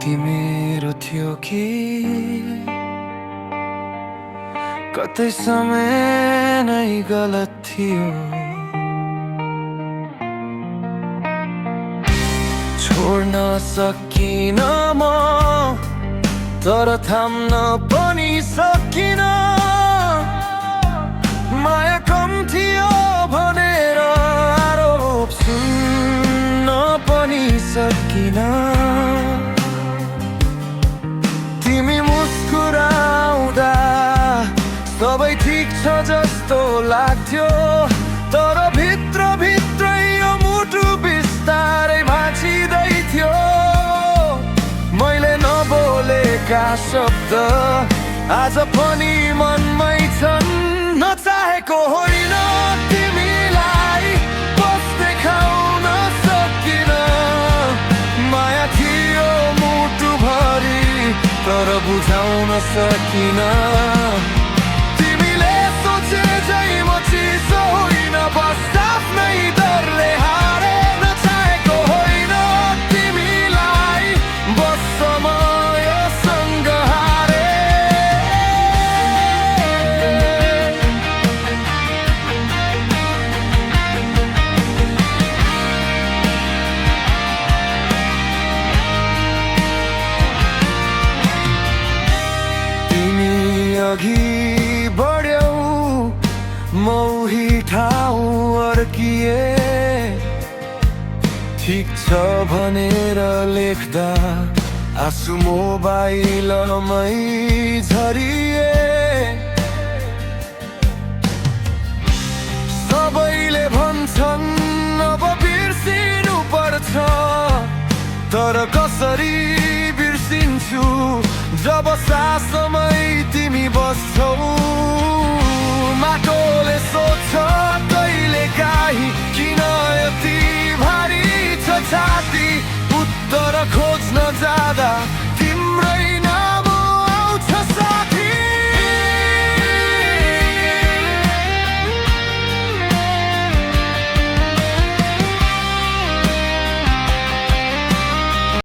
गल्ती मेरो थियो कि कतै समय नै गलत थियो। छोड्न सकिन म तर थाम्न पनि सकिन। माया कम थियो भनेर आरोप सुन्न पनि सकिन। तिमी मुस्कुराउँदा सबै ठिक छ जस्तो लाग्थ्यो, तर भित्र भित्रै यो मुटु बिस्तारै भाँचिँदै थियो। मैले नबोलेका शब्द आज पनि मनमै छन्। नचाहेको होइन तिमीलाई बस देखाउन सकिन। माया थियो मुटुभरि तर बुझाउन सकिन। तिमीले सोचे झै म चिसो होइन, बस आफ्नै डरले हारे। नचाहेको होइन तिमीलाई बस समयसँग हारे। तिमी अघि बढ्यौ म उही ठाउँ अर्किए। ठिक छ भनेर लेख्दा आँसु मोबाइलमै झरिए। सबैले भन्छन् अब बिर्सिनु पर्छ, तर कसरी बिर्सिन्छु जब सासमै तिमी बस्छौ। माटोले सोध्छ कहिले काहीँ किन यति भारी छ छाती। उत्तर खोज्न जाँदा